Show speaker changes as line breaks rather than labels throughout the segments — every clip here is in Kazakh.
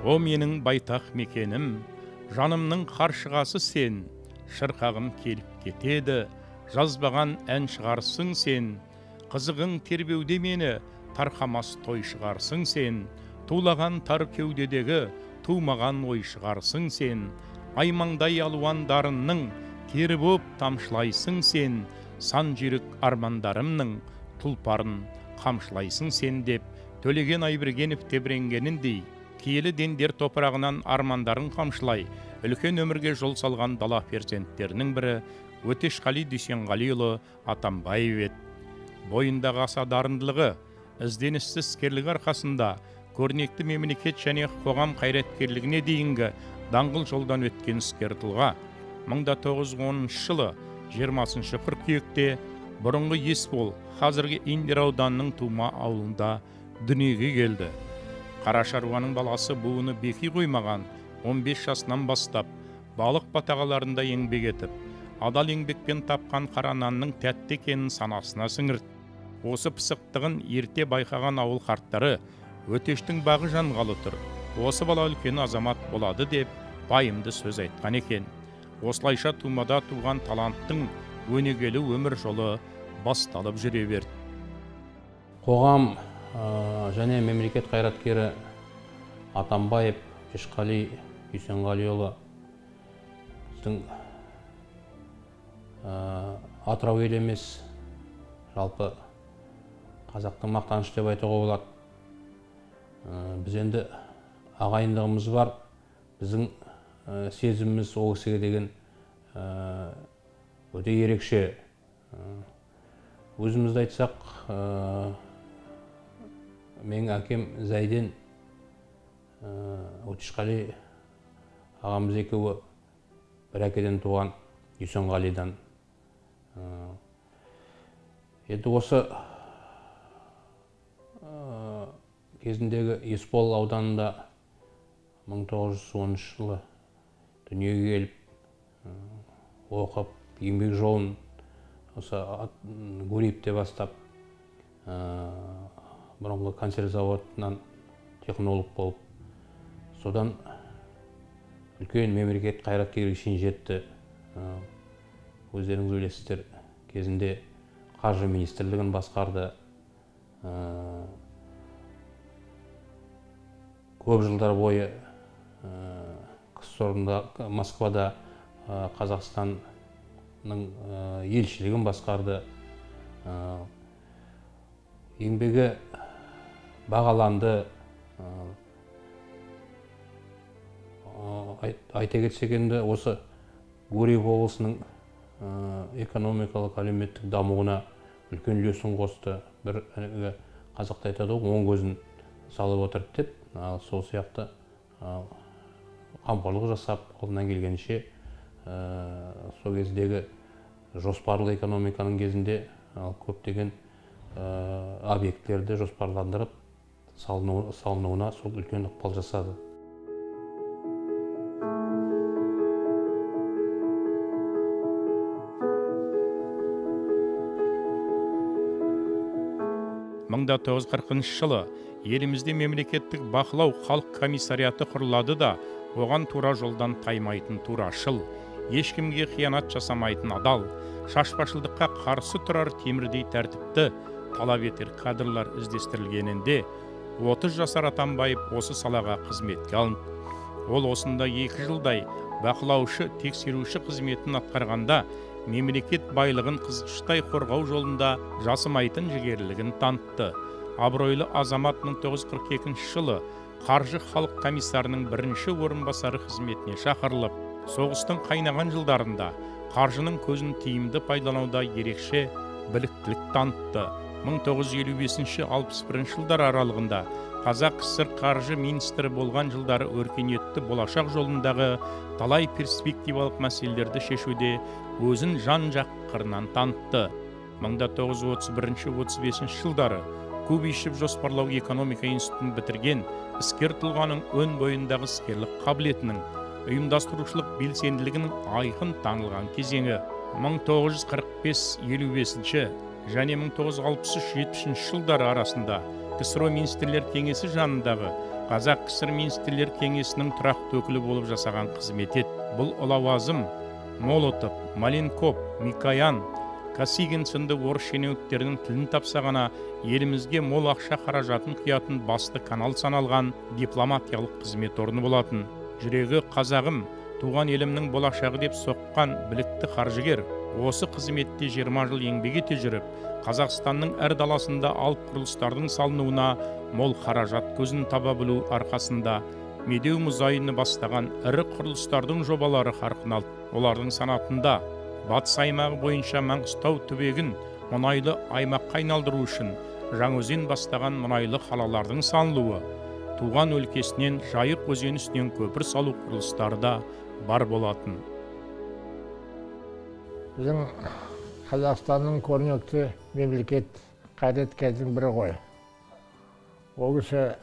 О менің байтақ мекенім, жанымның қаршығасы сен, шырқағым келіп кетеді, жазбаған ән шығарсың сен, қызығың тербеуде мені, тарқамас той шығарсың сен, тулаған тар кеудедегі тумаған ой шығарсың сен, аймаңдай алуан дарынның тері боп тамшылайсың сен, сан жүйрік армандарымның тұлпарын қамшылайсың сен деп Төлеген Айбергенов тебіренгеніндей, киелі дендер топырағынан армандарын қамшылай, үлкен өмірге жол салған дала перзенттерінің бірі Өтешқали Дүйсенғалиұлы Атамбаев еді. Бойындағы аса дарындылығы, ізденісті іскерлігі арқасында көрнекті мемлекет және қоғам қайраткерлігіне дейінгі даңғыл жолдан өткен іскер тұлға 1910 жылы 20 қыркүйекте бұрынғы Есбол, қазіргі Индер ауданының тума ауылында дүниеге келді. Қара шаруаның баласы буыны беки қоймаған 15 жасынан бастап балық батағаларында еңбек етіп, адал еңбекпен тапқан қара нанның тәтті екенін санасына сіңірді. Осы пысықтығын ерте байқаған ауыл қарттары Өтештің бағы жанғалы тұр, осы бала үлкен азамат болады деп байымды сөз айтқан екен. Осылайша тумада туған таланттың өнегелі өмір жолы басталып жүре берді.
Қоғам және мемлекет қайраткері Атамбаев Өтешқали Дүйсенғалиұлы біздің Атырау елі емес, жалпы қазақтың мақтанышы деп айтуға болады. Біз енді ағайындығымыз бар, біздің сезіміміз ол кісіге деген өте ерекше. Өзімізді айтсақ, менің әкем Зайден, Өтешқали ағамыз екеуі бір әкеден туған, Дүйсенғалидан. Енді осы кезіндегі Есбол ауданында 1910 жылы дүниеге келіп, оқып, еңбек жолын осы Гурьевте бастап, бұрынғы консерв заводынан технолог болып, содан үлкен мемлекет қайраткерлігі шен жетті. Өздеріңіз білесіздер, кезінде қаржы министрлігін басқарды. Көп жылдар бойы КСР-ында, Москвада Қазақстанның елшілігін басқарды. Еңбегі бағаланды. Айта кетсек енді осы Гурьев облысының экономикалық, әлеуметтік дамуына үлкен үлесін қосты. Бір қазақта айтады ғой, оң көзін салып отырды деп, сол сияқты қамқорлық жасап, қолынан келгенше сол кездегі жоспарлы экономиканың кезінде көптеген объектілерді жоспарландырып салынуына сол үлкен ықпал жасады.
1940 жылы елімізде мемлекеттік бақылау халық комиссариаты құрылады да, оған тура жолдан таймайтын турашыл, ешкімге қиянат жасамайтын адал, шашпашылдыққа қарсы тұрар темірдей тәртіпті талап етер кадрлар іздестірілгенінде 30 жасар Атамбаев осы салаға қызметке алынды. Ол осында 2 жылдай бақылаушы, тексеруші қызметін атқарғанда мемлекет байлығын қызғыштай қорғау жолында жасымайтын жігерлігін танытты. Абыройлы азамат 1942 жылы қаржы халық комиссарының бірінші орынбасары қызметіне шақырылып, соғыстың қайнаған жылдарында қаржының көзін тиімді пайдалануда ерекше біліктілік танытты. 1955-61 жылдар аралығында Қазақ КСР қаржы министрі болған жылдары өркениетті болашақ жолындағы талай перспективалық мәселелерді шешуде өзін жан-жақ қырынан танытты. 1931-35 жылдары Кубишев жоспарлау экономика институтын бітірген іскер тұлғаның өн бойындағы іскерлік қабілетінің, ұйымдастырушылық белсенділігінің айқын танылған кезеңі. 1945-55 және 1963-70 жылдары арасында КСРО Министрлер Кеңесі жанындағы Қазақ КСР Министрлер Кеңесінің тұрақты өкілі болып жасаған қызмет еді. Бұл лауазым Молотов, Маленков, Микоян, Косыгин сынды орыс шенеуніктерінің тілін тапса ғана елімізге мол ақша қаражатын құятын басты канал саналған дипломатиялық қызмет орны болатын. Жүрегі қазағым, туған елімнің болашағы деп соққан білікті қаржыгер осы қызметте 20 жыл еңбек ете жүріп, Қазақстанның әр даласында алып құрылыстардың салынуына мол қаражат көзін таба білу арқасында Медеу мұзайыны бастаған ірі құрылыстардың жобалары қарқын алды. Олардың санатында батыс аймағы бойынша Маңғыстау түбегін мұнайлы аймаққа айналдыру үшін Жаңаөзен бастаған мұнайлы қалалардың салынуы, туған өлкесінен Жайық өзені үстінен көпір салу құрылыстары да бар болатын.
Біздің Қазақстанның көрнекті мемлекет қайраткердің бірі ғой. Ол кісі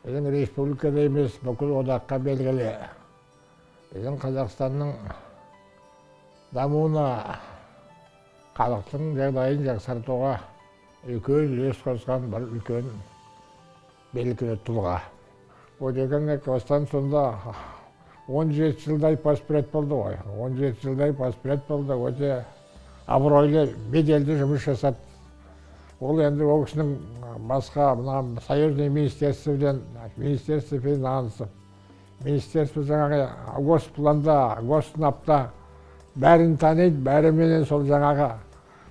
біздің республикада емес, бүкіл одаққа белгілі. Біздің Қазақстанның дамуына, халықтың жағдайын жақсартуға үлкен үлес қосқан бір үлкен белгілі тұлға. Өтеген осыдан сонда 17 жылдай паспорт болды ғой. 17 жылдай паспорт болды, өте абыройлы, беделді жұмыс жасады. Ол енді ол кісінің басқа мына союзный министерстводен, министерство финансов, министерство жаңағы госпланда, госснабта бәрін таниды, бәріменен сол жаңағы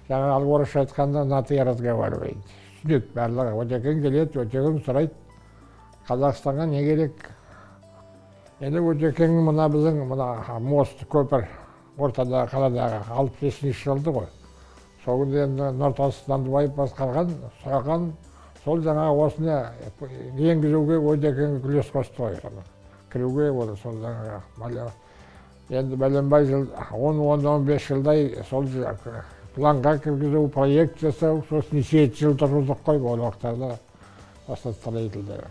орысша айтқанда на ты разговаривает. Түсінеді барлығы. Өтеген келеді, Өтеген сұрайды, Қазақстанға не керек? Енді Өтекеңнің мына біздің мына мост көпір ортада қаладағы 65 жылды ғой. Сол күнде енді Нұртас Нандыбаев басқарған, сұраған, сол жаңағы осыны енгізуге Өтекең үлес қосты ғой. Кіруге ол сол жаңағы енді бәленбай жыл, 10-15 жылдай сол планға кіргізу, проект жасау, сосын неше жыл тұрғыздық қой ол уақыттарда строительдер.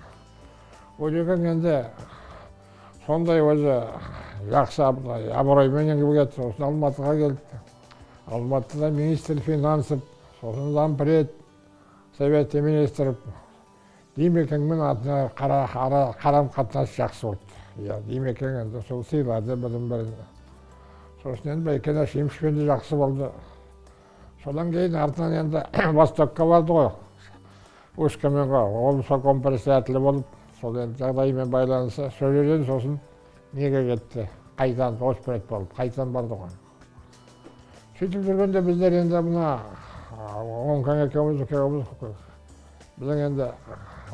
Өтекең енді сондай өзі жақсы абыроймен еңбек етті, сосын Алматыға келді. Алматыда министр финансов, сосын зампред, совет министров. Димекеңмен атына қарым-қатынас жақсы болды. Иә, Димекең енді сол сыйлады бірін-бірін. Сосын енді Бәйкен Әшімовпен де жақсы болды. Содан кейін артынан енді Востокқа барды ғой, Өскеменге, облсоком председателі болып, сол енді жағдаймен байланысты сол жерден сосын неге кетті, қайтадан оспред болып, қайтадан барды ғой. Сөйтіп жүргенде біздер енді мына Оңкаң екеуміз, біздің енді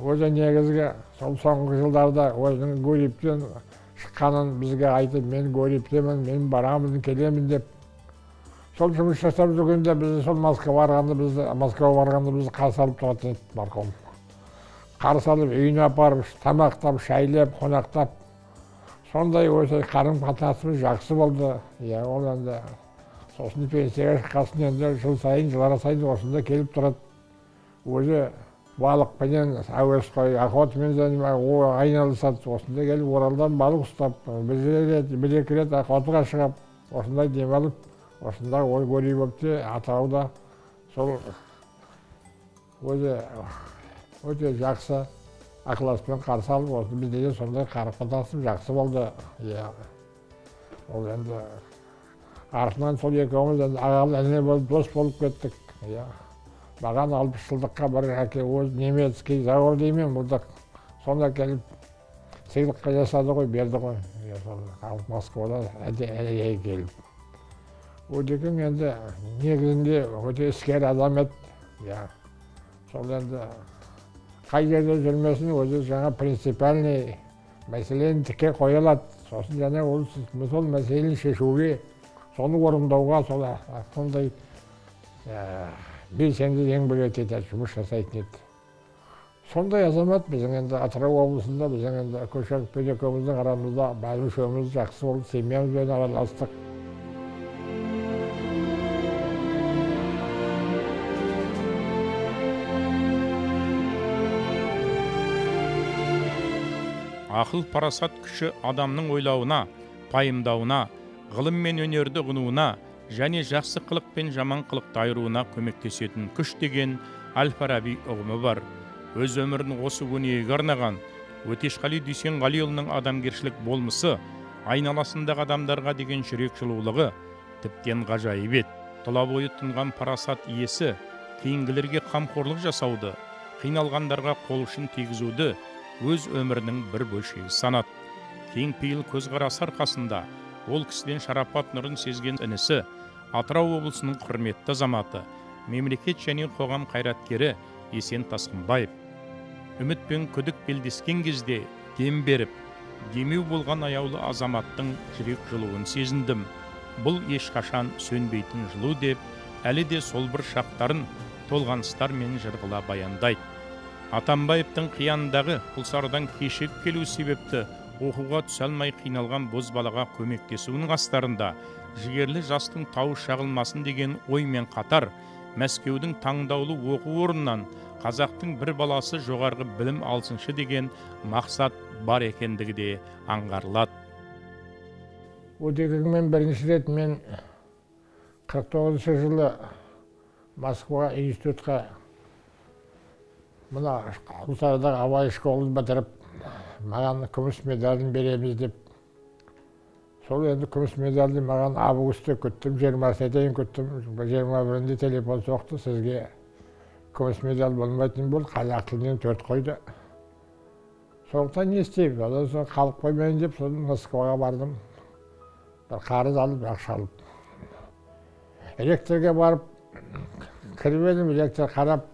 өзі негізгі сол соңғы жылдарда өзінің Гурьевтен шыққанын бізге айтып, мен Гурьевтемін, мен барамын, келемін деп. Сол жұмыс жасап жүргенде бізді сол Москваға барғанда бізді қарсы алып тұратын еді марқұм. Қарсы алып, үйіне апарып, тамақтап, шайлап, қонақтап. Сондай өте қарым-қатынасымыз жақсы болды. Иә, ол енді сосын пенсияға шыққасын енді жыл сайын, жылар сайын осында келіп тұрады. Өзі балықпенен әуесқой, охотамен айналысады. Осында келіп Оралдан балық ұстап, бір екі рет охотаға шығып, осында демалып, осында Гурьевте, Атырауда сол өзі өте жақсы ықыласпен қарсы алып, осы бізде де сондай қарым-қатынасым жақсы болды. Иә, ол енді артынан сол екеуміз енді ағалы іні болып, дос болып кеттік. Иә, маған 60 жылдыққа бір әке өз немецкий завод деймін, бұлдық сонда келіп сыйлыққа жасады ғой, берді ғой. Иә, сол Москвадан әдейі келіп. Өтекең енді негізінде өте іскер адам еді. Иә, сол енді қай жерде жүрмесін өзі жаңа принципиальный мәселені тіке қоя алады. Сосын және ол сол мәселені шешуге, соны орындауға сол сондай белсенді еңбек етеді, жұмыс жасайтын еді. Сондай азамат біздің енді Атырау облысында, біздің енді Көшекпен екеуміздің арамызда бәрі үшеуміз жақсы болды, семьямызбен араластық.
Ақыл парасат күші адамның ойлауына, пайымдауына, ғылым мен өнерді ұғынуына және жақсы қылық пен жаман қылықты айыруына көмектесетін күш деген Әл-Фараби ұғымы бар. Өз өмірін осы өнегеге арнаған Өтешқали Дүйсенғалиұлының адамгершілік болмысы, айналасындағы адамдарға деген жүрек жылулығы тіптен ғажайып еді. Тұла бойы тұнған парасат иесі кейінгілерге қамқорлық жасауды, қиналғандарға қол ұшын тигізуді өз өмірінің бір бөлшегі санады. Кең пейіл көзқарасы арқасында ол кісіден шарапат нұрын сезген інісі, Атырау облысының құрметті азаматы, мемлекет және қоғам қайраткері Есен Тасқынбаев. Үміт пен күдік белдескен кезде дем беріп, демеу болған аяулы азаматтың жүрек жылуын сезіндім. Бұл ешқашан сөнбейтін жылу деп, әлі де сол бір шақтарын толғаныстар мен жырғыла баяндайды. Атамбаевтың қияндағы Құлсарыдан кешігіп келу себепті оқуға түсе алмай қиналған бозбалаға көмектесуінің астарында жігерлі жастың тауы шағылмасын деген оймен қатар Мәскеудің таңдаулы оқу орнынан қазақтың бір баласы жоғарғы білім алсыншы деген мақсат бар екендігі де аңғарылады.
Өтекеңмен бірінші рет мен 49 жылы Москва институтқа мына Құлсарыдағы Абай школын бітіріп, маған күміс медалін береміз деп. Сол енді күміс медальді маған августта күттім, 20-сына дейін күттім, 21-інде телефон соқты, сізге күміс медаль болмайтын болды, қазақ тілінен 4 қойды. Сондықтан не істеймін, одан соң қалып қоймайын деп содан Москваға бардым. Бір қарыз алып, ақша алып. Ректорге барып кіріп едім, ректор қарап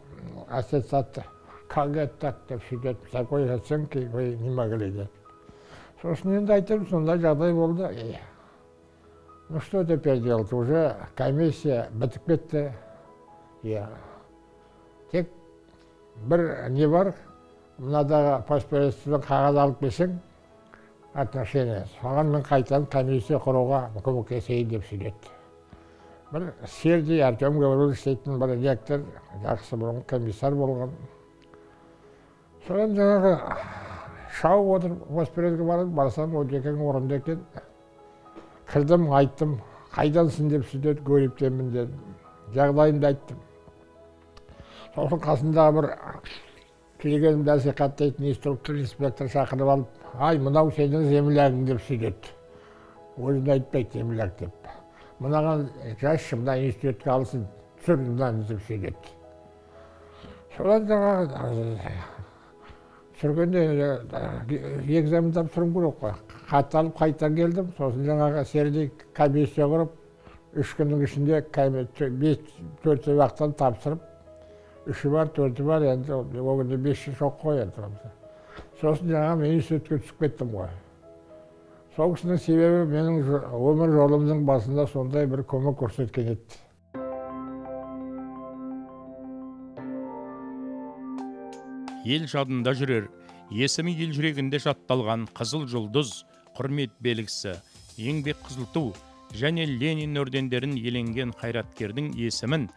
аттестатты. Как это так деп сөйтеді, такой оценки вы не могли деп. Сосын енді айтамын, сондай жағдай болды. Ну что теперь делать, уже комиссия бітіп кетті. Тек бір не бар, мынадағы паспортты қағаз алып келсең, отношение, соған мен қайтадан комиссия құруға көмектесейін деп сөйледі. Бір Сергей Артем Гаврилович дейтін бір ректор, жақсы бұрын комиссар болған. Содан жаңағы шауып отырып госпитальге барып, барсам Өтекең орында екен. Кірдім, айттым, қайдансың деп сөйледі, Гурьевтенмін дедім. Жағдайымды айттым. Сосын қасындағы бір келген насихаттайтын инструктор, инспектор шақырып алып, ай, мынау сенің землягың деп сөйледі. Өзін айтпайды земляк деп. Мынаған жазшы, мына институтқа алсын, түсір мынаны деп сөйледі. Содан жаңағы түсіргенде экзамен тапсыруым керек қой. Хат алып қайтадан келдім, сосын жаңағы Сергей комиссия құрып, 3 күннің ішінде 5-4 сабақтан тапсырып, 3-і бар, 4-і бар, енді ол күнде 5 жоқ қой енді. Сосын жаңағы мен институтқа түсіп кеттім ғой. Сол кісінің себебі менің өмір жолымның басында сондай бір көмек көрсеткен еді.
Ел жадында жүрер, есімі ел жүрегінде жатталған Қызыл жұлдыз, құрмет белгісі, еңбек қызыл ту және Ленин ордендерін иеленген қайраткердің есімін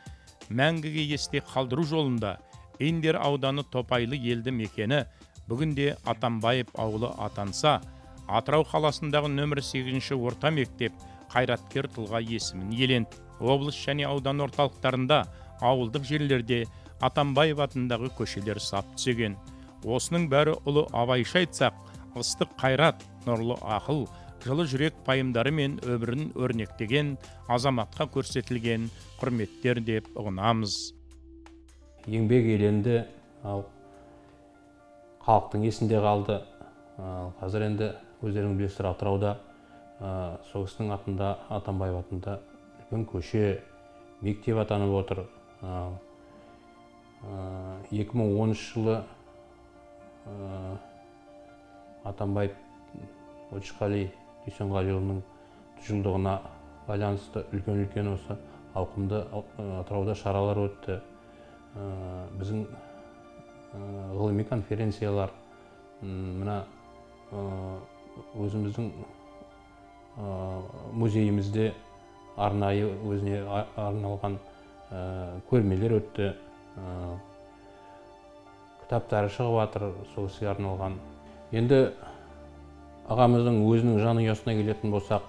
мәңгіге есте қалдыру жолында Индер ауданы Топайлы елді мекені бүгінде Атамбаев ауылы атанса, Атырау қаласындағы нөмір 8-ші орта мектеп қайраткер тұлға есімін иеленді. Облыс және аудан орталықтарында, ауылдық жерлерде Атамбаев атындағы көшелер сап түзеген. Осының бәрі ұлы Абайша айтсақ, ыстық қайрат, нұрлы ақыл, жылы жүрек пайымдары мен өмірін өрнектеген азаматқа көрсетілген құрметтер деп ұғынамыз.
Еңбек еленді, ал халықтың есінде қалды. Қазір енді өздеріңіз білесіздер, Атырауда сол кісінің атында, Атамбаев атында үлкен көше, мектеп атанып отыр. 2013 жылы Атамбаев Өтешқали Дүйсенғалиұлының жылдығына байланысты үлкен-үлкен осы ауқымды Атырауда шаралар өтті. Біздің ғылыми конференциялар, мына өзіміздің музейімізде арнайы өзіне арналған көрмелер өтті. Кітаптары шығып жатыр сол кісіге арналған. Енді ағамыздың өзінің жанұясына келетін болсақ,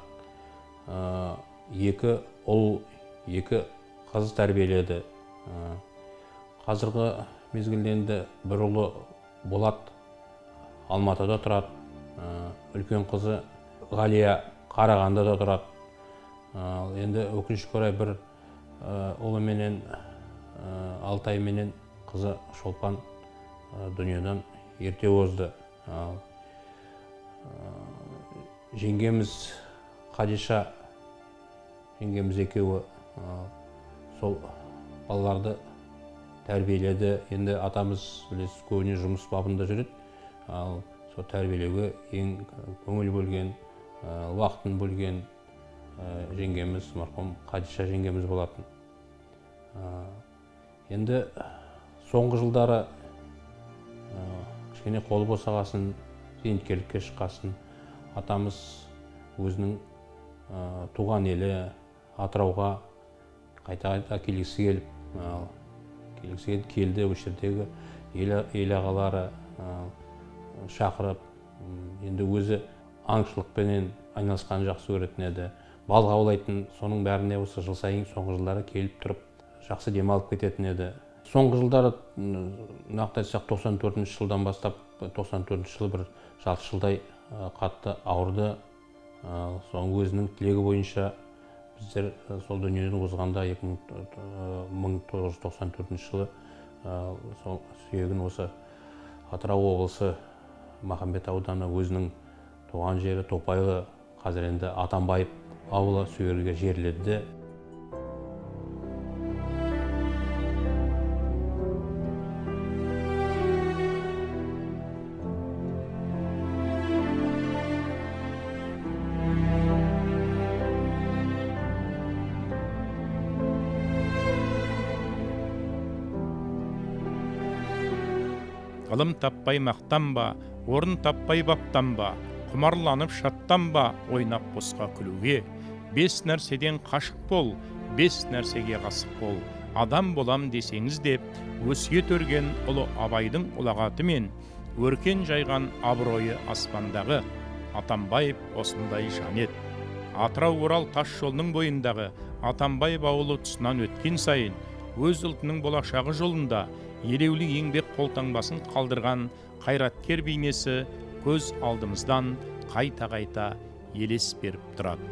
2 ұл, 2 қыз тәрбиеледі. Қазіргі мезгілде енді бір ұлы Болат Алматыда тұрады, үлкен қызы Ғалия Қарағандыда тұрады. Енді өкінішке орай бір ұлы менен Алтай менен қызы Шолпан дүниеден ерте озды. Жеңгеміз Қадиша, жеңгеміз екеуі сол балаларды тәрбиеледі. Енді атамыз білесіз, көбіне жұмыс бабында жүреді. Ал сол тәрбиелеуге ең көңіл бөлген, уақытын бөлген жеңгеміз марқұм Қадиша жеңгеміз болатын. Енді соңғы жылдары кішкене қолы босағасын, зейнеткерлікке шыққасын, атамыз өзінің туған елі Атырауға қайта-қайта келгісі келіп, келгісі келді. Осы жердегі ел ағалары шақырып, енді өзі аңшылықпенен айналысқанын жақсы көретін еді, балық аулайтын, соның бәріне осы жыл сайын соңғы жылдары келіп тұрып жақсы демалып кететін еді. Соңғы жылдары, нақты айтсақ, 94 жылдан бастап, 94 жылы бір жарты жылдай қатты ауырды. Соның өзінің тілегі бойынша біздер сол дүниеден озғанда 1994 жылы сол сүйегін осы Атырау облысы Махамбет ауданы өзінің туған жері Топайлы, қазір енді Атамбаев ауылы, сол жерге жерледі.
Ғылым таппай мақтанба, орын таппай баптанба, құмарланып шаттанба, ойнап босқа күлуге. Бес нәрседен қашық бол, бес нәрсеге ғасық бол, адам болам десеңіз деп, өсиет өрген ұлы Абайдың ұлағаты мен өркен жайған абыройы аспандағы Атамбаев осындай жан еді. Атырау Орал тас жолының бойындағы Атамбаев ауылы тұсынан өткен сайын өз ұлтының болашағы жолында елеулі еңбек қолтаңбасын қалдырған қайраткер бейнесі көз алдымыздан қайта-қайта елес беріп тұрады.